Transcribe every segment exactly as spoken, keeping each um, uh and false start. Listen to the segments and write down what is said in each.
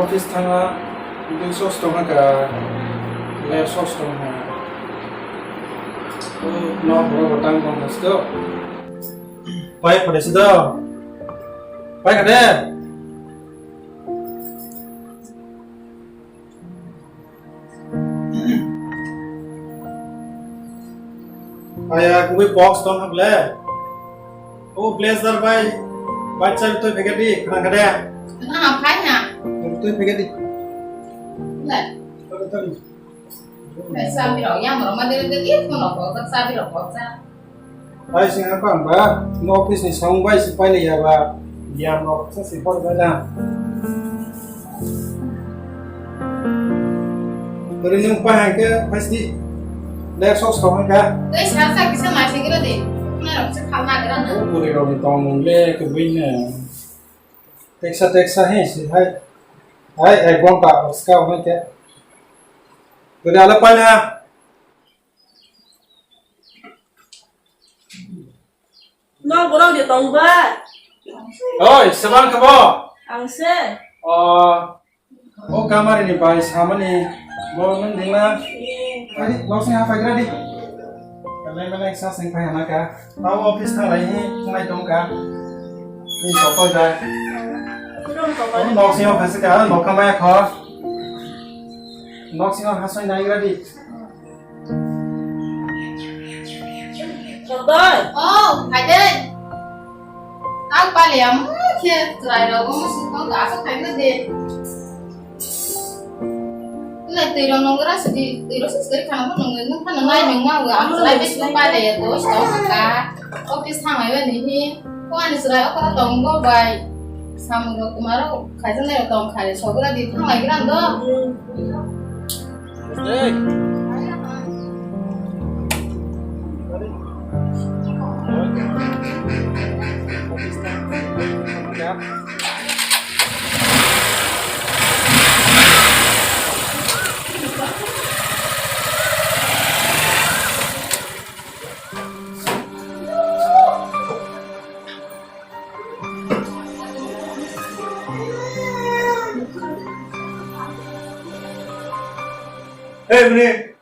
Office thangna, dui sos tongna ka, le sos tongna. No, bro, botang tong hasto. Pai khade sido. Pai khade. Aya, kubui box tong hak le. O blazer bai, bacha toi phege di, khana khade. Na, phai na. Toi phege di. Le. Toi, toi. Sabi rok yang rok ma de de di phone rok ko sabi rok ko sa. Bai sing apa ba? No office ni sound bai si pai ya ba. Yang rok sa si por ba na. Tori nung pa hangke pasti. Lek sok sok hangka. Tei sa sa kisa mai sing kira de. Na rok sa khal na kira na. Buri rok ni tong nung le ke bui ne. Teksa teksa he si hai. Hai ek gonta ska hangke. Tori ala pai na. No, borok de tong ba? Oi, sebang kabo? Ang se. O, o kamari ni bai samani. Bo nung dingna. Ani, boxing ha pagra di. Kalai malai sa sing pai hana ka. Tao office thalai hi, nai tong ka. Ni toko jai. Tong toko. O, boxing office ka, no kamaya kho. Boxing ha soi nai gra di. Sordoi. Oh, hai dei. Ang pale ya, mo khe chwrai rok, mo sukang ka asa khai na de. Nai twi rok nong gra sidi, twi rok sidi khana mo nong nong khana nai nong ma, ang chwrai be sukang pale ya, dos tong ka. Office thang ai ni hi. Ko ani chwrai okora tong bo bai. Samung rok, kuma rok, khai jang nai rok tong khai, sogra di thang lai gran do. Hey, muni,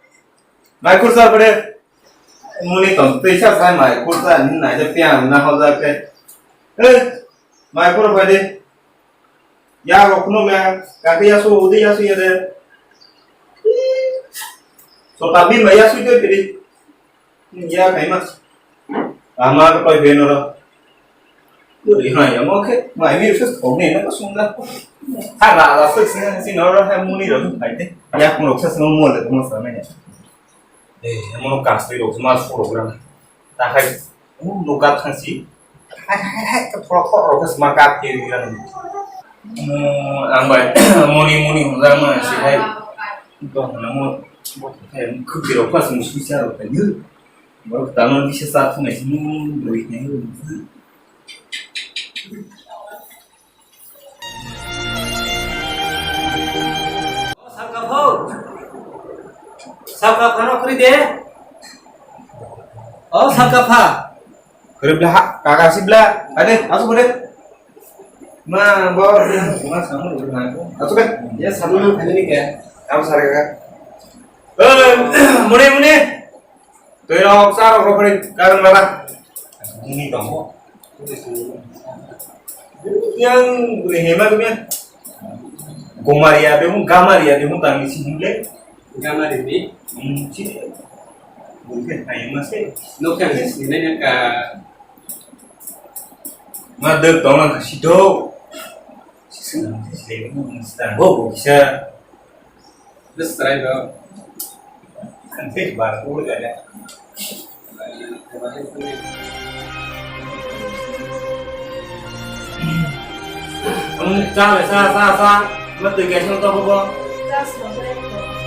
mai kursa bade. Muni tong, tei sa sai mai kursa ni nai de piang na ho ja ke. Hey, mai kur bade. Ya rok no me, ka ke ya su, udi ya su ya de. Sota bin mai ya su de pidi. Ya, kaima. Ama ko toy beno ro. Uri ha ya mo ke, mai mi sus ko ne na ko sunda. Ha ra la sus ne si no ro ha muni ro pai te. Ya ko ro sus no mo le mo sa ne. Eh, mo no kas te ro ma su ro gra. Ta hai, mo no ka than si. Hai, hai, hai, hai, ka thora thora ro ka sma ka te ro gra. Mo ang bai, muni, muni hung gra ma si hai. Ko na mo, mo te khuk ro ka sma su sa ro ka ni. Borok tamo bisa sa thung nai sini, beri nai. O Salkapha. Salkapha no kri de. O Salkapha. Kri bla ha, kaka si bla. Ade, asu bade. Ma, bo, ma samu bla. Asu be. Ya samu nang thani ni ke. Am sare ka. Eh, muni, muni. Twi rok, cha rok, rok phari, karon baba. Ini tongo. Yang beri hebat punya. Gomaria demo, gamaria demo, tangni sini le. Gamari ni? Hmm, sini. Beri kan, ayo mas eh. Nokang ni sini nanya ka. Ma dek tong nang kasi do. Sini, sini, sini, sini, sini, sini, sini, Bes try bro. Kan fake bar ko ga ya. Ang sa sa sa sa. Mati guys, nang to ko.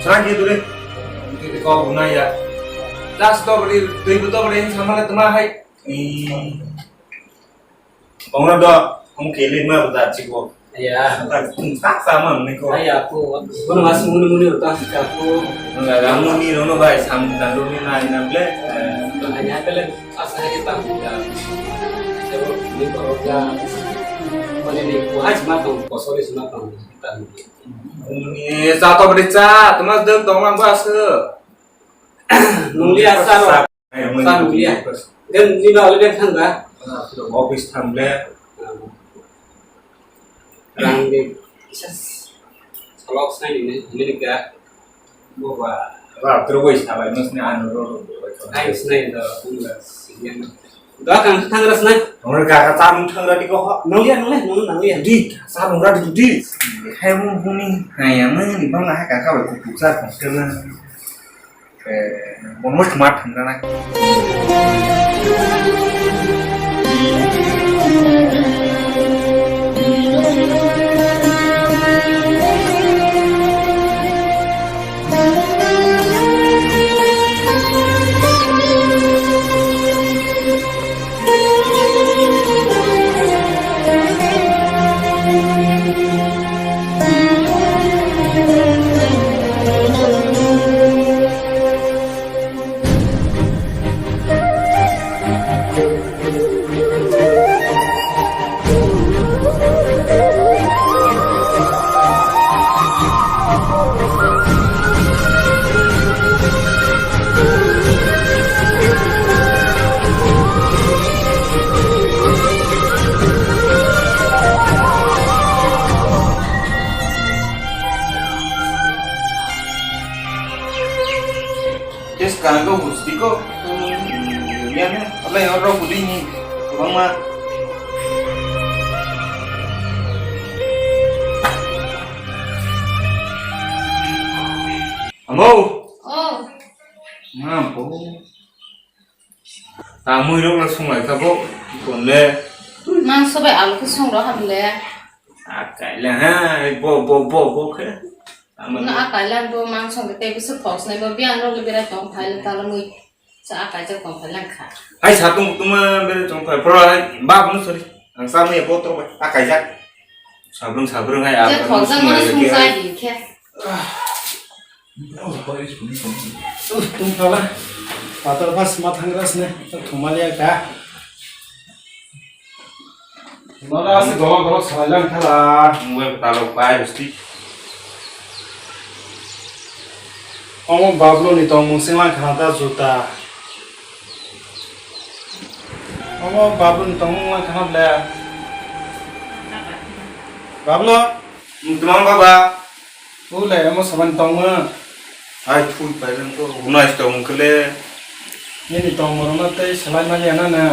Serang gitu deh. Kita kau guna ya. Das to beri, tu ibu to beri sama le teman hai. Ongno do, ong kele ma da chiko. Ya. Ta ta sa ma ne ko. Aya ko. Kono mas muni muni ta chika ko. Nga ga muni no no bai sam dan do ni na na ble. Aya kele asa ni ta ta. Ni ko ja. Nini kuhai sima tong, kosori sima tong. Ni cha to beri cha, tuma dek tong lang ba se. Nungli asar. Sa nungli ya. Dan ni ba udah thang ba. Office thang le. Rang de. Salok sai ni, ni ka. Boba, ra, terus gue sabar, mas ni anu ro, ro, ro, ro. Ai, sinai da, ungga, siyan. Da, kang thangra sinai. Ungga, kaka, tam thangra di ko. Nang liya, nang liya, nang liya. Di, sa ungga di, di. Hai, bung, bung ni. Hai, yang mana ni, bang, hai, kaka, bai, kuku, sa, kuku, sa. Eh, bung, mas, mat, thangra, na. Tes kanggo bustiko, yane, alai oro budini, bangma. Amo. Oh. Mampo. Tamui rok le sunglai kha bo, ikon le. Mangso bai alu khe song rok ham le. Akai le ha, bo, bo, bo, bo khe. Tamui. Na akai le bo mangso khe tei bwswk thok sinai bo biyang rok le berai tong phai le tala mui. Sa akai jak tong phai lang kha. Hai sa tung tuma berai tong phai, pura hai, ba bunu sori. Ang sa mui bo tong phai, akai jak. Sabrung, sabrung hai, je akai thok jak sung mano lai sung khe. Sai di khe. Uh, tungkhala. Patal pas ma thangra sne, ta thumaliya ka. Mala ase golo golo salai lang khala. Mobile talo pai rusti. Omo Bablu ni tongmung singlang khana ta juta. Omo Bablu ni tongmung lang khana ble. Bablu. Nwng twmang baba? Ulai omo samani tongma. Ai thui paileng to, unai tong kele. Nini tongma rwma tei salai maliya na na.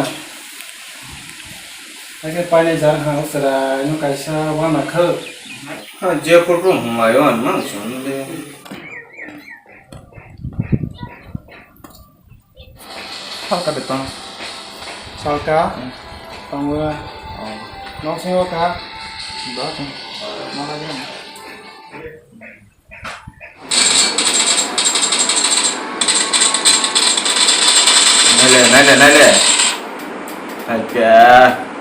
Ake painai jar ha usra ino kaisa wana khw. Ha, je photo hwnlaio ang mang song le. Salka de tong. Salka? Hmm. Tongo. Oh. Nok singo ka? Ba tong. Mana ni? Naile, naile, naile. Acha,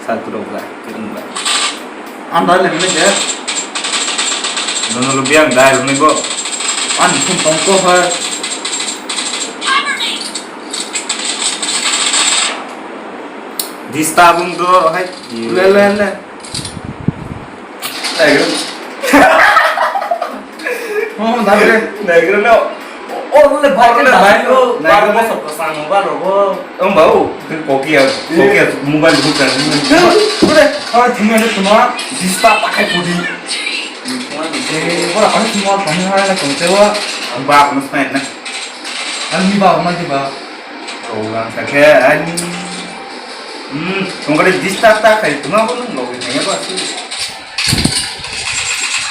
satu dong ka, kirim ba. Anda le mene je. Nono lo biang dai lo nego. An sum tong ko ha. Disturb wng do hai. Le le le. Naigro. Oh, dagre. Naigro no. Oh, le bar le bar lo. Bar mo sok sang ba lo. Om ba o. Kokia, kokia mobile bu kan. Kore, kore thumane tuma. Disturb pakai pudi. Eh, ora kan tuma pani hara na konte wa. Ba mo smai na. Ani ba ma di ba. Rolang kakhe ani. Hmm, tongkari disturb ta khai tuma bo nung logi thangya ba si.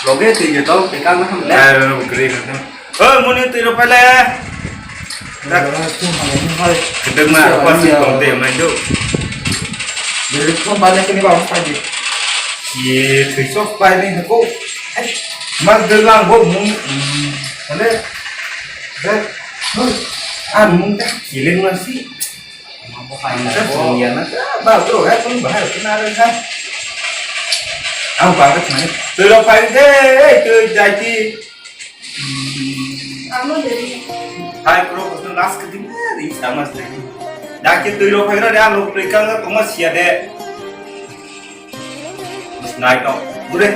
Logi twi je tau te kang ham le. Ai, ro, ro, kri, kri, kri. Oi, muni twi ro pele. Kedek ma apa si tong te main do. Jadi kau banyak ini bang tadi. Ye, twi sok pai ni ko. Mas de lang bo mung. Ane. Dek. An mung ta kilen ma si. Ang ka song ya na ka ba bro ha kung ba ha kung na re ha. Ang ba ka thani. Twi rok phai de, ei twi jai ti. Ano de. Hai bro, ko nas ka din na ri sama se. Da ke twi rok phai ra de ang rok twi ka tong ma sia de. Nai to, bure.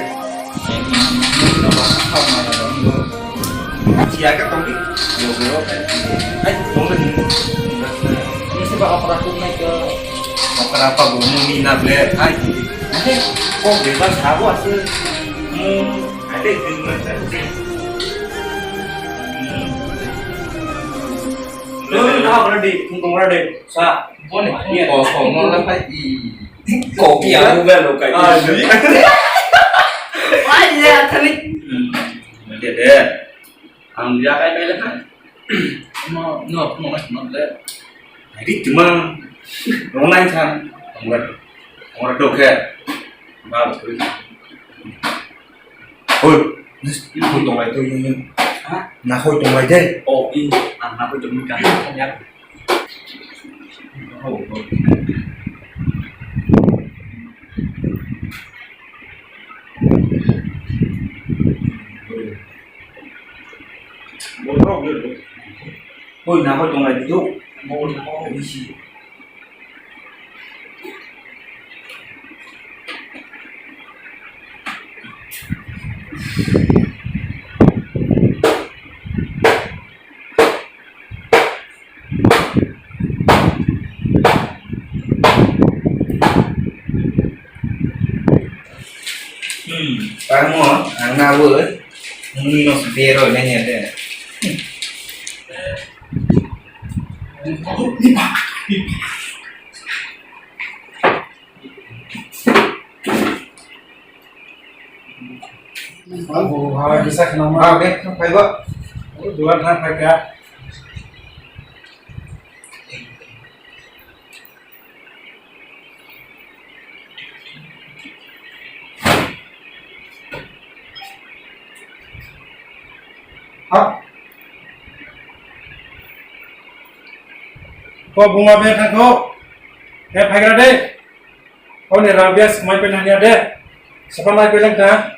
Siya ka tong di. Yo, yo, kai. Ai, tong di. Ini sih, Pak, opera tuh naik ke opera apa, Bu? Ini na, ble. Ai, ini. Nanti kok bebas, aku asli. Hmm, ada yang dengar, saya. Hmm. Lo, lo, lo, ready, tunggu, ready. Sa, boleh. Iya. Oh, oh, mau apa? Ih. Kopi aku kan lo kayak ah, gitu. Iya. Wah, iya, tadi. Hmm. Nanti deh. Ang dia kayak kayak kan. No, no, no, no, deh. Jadi cuma orang lain kan. Orang, orang doke. Bagus. Oi, nas, iko tong lai to, iko, iko. Ha? Nakhoi tong lai de. Oh, i, ang nakhoi tong lai ka. Ya. Oh, oh. Oi, nakhoi tong lai di do. Mo, mo, isi. Hmm, tamo ang na bo, mui no bero ne ne de. Ang bo ha kisa khna ma. Ah, okay, phai ba. Oh, duar thang phai ka. Ha? Ko buma be thang ko. He phagra de. Ko ni rabia smai pe nanya de. Sapa nai pe lang ta.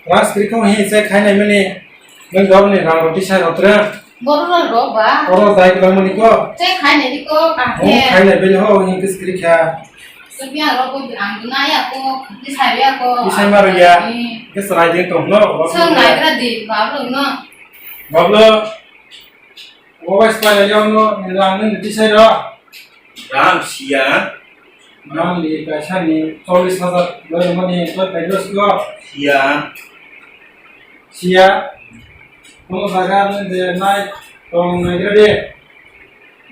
Ras kri ko hi se khai nai mani. Nang dor ni rang roti sai rotra. Boro rang ro ba. Oro dai klang mani ko. Se khai nai di ko ka. Mo khai nai be ho hi kis kri kha. Sopia ro ko ang na ya ko, di sai ya ko. Di sai ma ro ya. Ke sarai de to no. Song nai gra di, bablo no. Bablo. Obai sai ya no, lang ni di sai ro. Ram siya. Ram ni kaisa ni chollis hajar loi mani to pai dos ko. Siya. Siya. Kono jaga ni de nai tong nai gra de.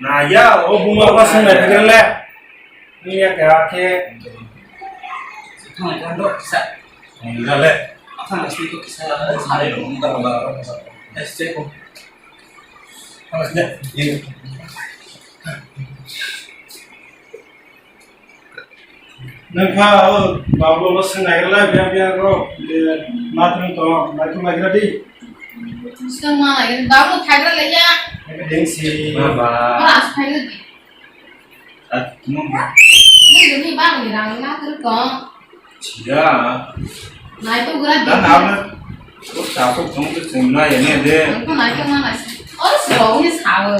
Na ya, o buma ba sung nai gra le. Ni ya kha khe. Thang kan do sa. Ni ga le. Thang si ko kisa sa le lo ni da ba. Este ko. Thang si ni. Nang kha o babu lo sung nai la bia bia ro. Matrum to, matrum nai di. Sung ma nai babu thai ra le ya. Ding si. Ba ba. Ora as thai le di. At mo. Ni ni ba ni rang na tur ko. Siya. Nai to gura di. Dan apa? Kok takut kamu tuh cuma ya ni deh. Ko nai to ma nai. Oro si ro ni sa.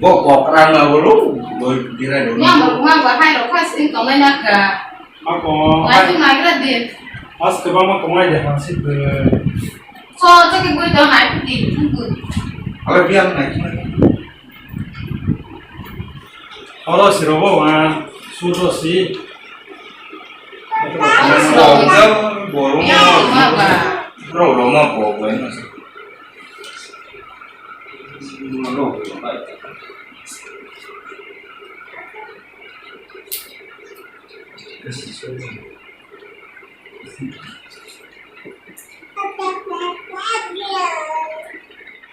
Bo kokra na bolo, bo dira do. Nga ba, nga ba hai ro kha sing tonglai na kha. Ma ko. Lai tu nagra din. As ke ba ma ko mai de ha sit de. So, to ke bui to nai tu di, tu bui. Ala biang nai tu. Oro si ro bo ma, su to si. Oro si ro bo. Ro ro ma bo bo na.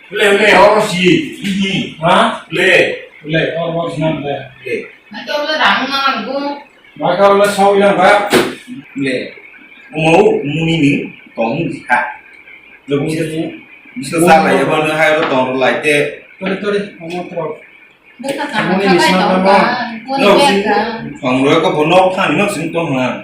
Le, le, oro si, ihi. Ha? Le. Le, oro si na le. Le. Na to le rang na go. Ba ka le sau ya ba. Le. Omo muni ni tong ha. Lo bisa tu. Bisa sa la ya ba le hai ro tong lai te. Tori tori, omo to. Bwkha kaham khabai tong ba, boni bag ka. Phang roi ko bo nok thani nok sing tong ha.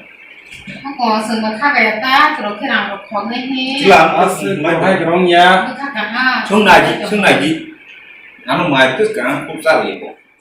Ako sengba kha kaya ta, tro khe rang rok khok nai he. Chila, as mai hai grong ya. Bwkha kaham. Sung nai di, sung nai di. Ano mai tu ka, kok sa le ko.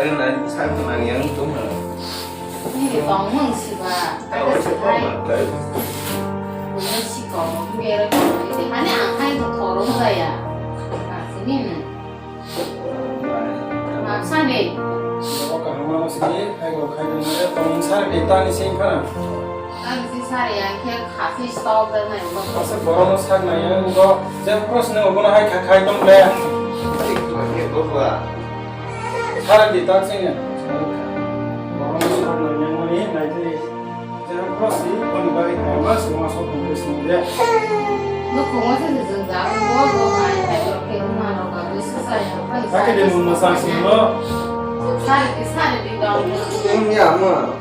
Khaina nai sak nang yang tong na. Nini tongmung siba. Tao se tong na tai. Nini si kong, nini kong, nini. Ani ang hai ko thorong jaya. Asini na. Maksani. Bo kaham ano sini, hai ko khai nang tong sar de tani sing khana. Ang si sari ang khe khasi stop da nai mo. Asa borok no sak nai ang bo je cross no bo no hai kha khai tong le. Sara di tak sing ya. Borok no sak nai ang ni nai di. Je cross ni kon bai khai ma sung ma sok ko sing de. No ko mo se jeng ja bo bo nai hai ko ke ma no ka du sa sa ya. Ake de mun ma sang sing no. Sari di sari di dong. Ya ma.